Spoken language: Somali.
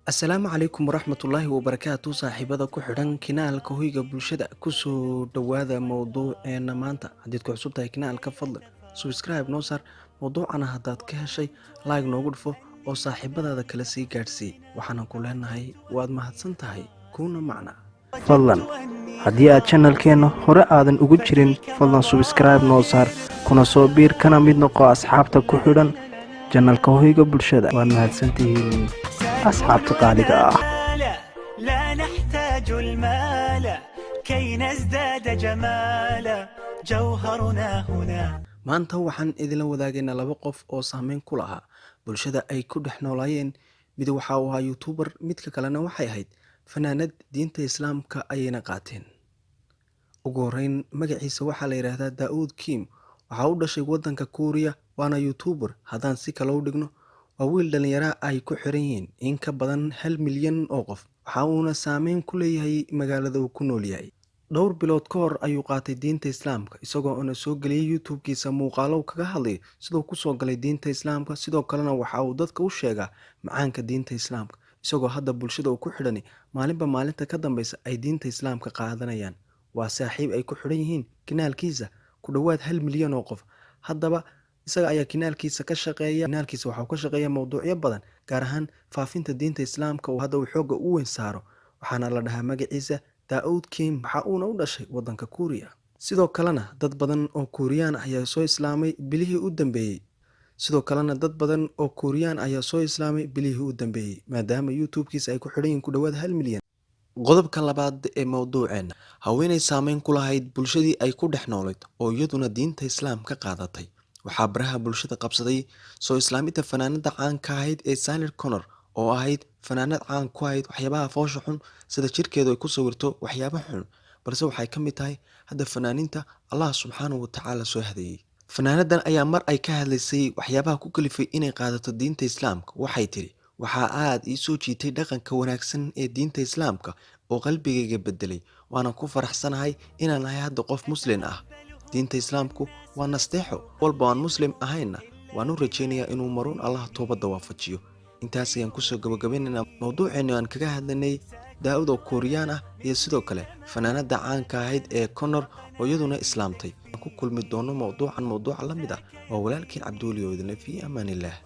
Asalaamu calaykum waraxmatullaahi wabarakaatu. Saaxiibada ku xidhan kanaalka Hoyga Bulshada, kusoo dhowaada mowduuceena maanta. Haddiid ku cusub tahay kanaalka, fadlan subscribe noo saar. Mowduucana haddaad ka heshay, like noogu dhufo oo saaxiibadaada kale sii gaadhsii. Waxaana ku leenahay waad mahadsan tahay kuna macna. Fadlan haddii aad channelkeenna hore aadan ugu jirin, fadlan subscribe noo saar, kuna soo biir, kana mid noqo asxaabta ku xidhan channelka Hoyga Bulshada. Waad mahadsantihiin, asxaabta qaaliga ah. لا نحتاج المال كي نزداد جمالا، جوهرنا هنا. Maanta waxaan idinla wadaagaynaa laba qof oo saameyn ku lahaa bulshada ay ku dhex noolaayeen. Mid waxa uu ahaa YouTuber, midka kalena waxay ahayd fanaanad. Diinta Islaamka ayayna qaateen. Ugu horreyn, magaciisa waxaa la yidhaahdaa Daa'uud Kim. Waxaa u dhashay waddanka Kuuriya, waana YouTuber. Haddaan si kale u dhigno, waa wiil dhallinyara ay ku xiran yihiin in ka badan 1 milyan oo qof. Waxa uuna saameyn ku leeyahay magaalada uu ku nool yahay. Dhowr bilood ka hor ayuu qaatay diinta Islaamka, isagoo una soo geliyey YouTube-kiisa muuqaalo kaga hadlay siduu kusoo galay diinta Islaamka. Sidoo kalena waxa uu dadka u sheegaa macaanka diinta Islaamka, isagoo hadda bulshada uu ku xidhani maalinba maalinta ka dambeysa ay diinta Islaamka qaadanayaan. Waa saaxiib ay ku xidhan yihiin kanaalkiisa ku dhowaad 1 milyan oo qof. Haddaba isaga ayaa kanaalkiisa ka shaqeeya. Kanaalkiisa waxa uu ka shaqeeya mowduucyo badan, gaar ahaan faafinta diinta Islaamka oo hadda uu xoogga u weyn saaro. Waxaana la dhahaa magaciisa Daa'uud Kim, waxa uuna u dhashay waddanka Kuuriya. Sidoo kalena dad badan oo Kuuriyaan ayaa soo islaamay bilihii u dambeeyey. Sidoo kalena dad badan oo Kuuriyaan ayaa soo islaamay bilihii u dambeeyey, maadaama YouTube-kiisa ay ku xidhan yihiin ku dhowaad 1 milyan. Qodobka labaad ee mowduuceena: haweeney saameyn ku lahayd bulshadii ay ku dhex noolayd oo iyaduna diinta Islaam ka qaadatay. Waxaa baraha bulshada qabsaday soo islaamidda fanaanada caanka ahayd ee Sinéad O'Connor, oo ahayd fanaanad caan ku ahayd waxyaabaha foosha xun, sida jirkeedu ay ku sawirto waxyaabo xun, balse waxay ka mid tahay hadda fanaaniinta Allah Subxaanahu Watacaala soo hadeeyey. Fanaanadan ayaa mar ay ka hadlaysay waxyaabaha ku kalifay inay qaadato diinta Islaamka, waxay tiri: "Waxaa aad ii soo jiitay dhaqanka wanaagsan ee diinta Islaamka oo qalbigayga bedelay, waana ku faraxsanahay inaan ahay hadda qof Muslin ah. Diinta Islaamku waa nasteexo. Walba aan Muslim ahayna waan u rajaynayaa inuu maruun Allah toobadda waafajiyo." Intaas ayaan kusoo gabagabeynaynaa mowduuceenu aan kaga hadlanay Daa'ud oo Kuuriyaan ah iyo sidoo kale fanaanada caanka ahayd ee Connor oo iyaduna islaamtay. Aan ku kulmi doono mowduucan mowduuca la mid ah. Waa walaalkiin Cabduuli oo idinle fii amaanillaah.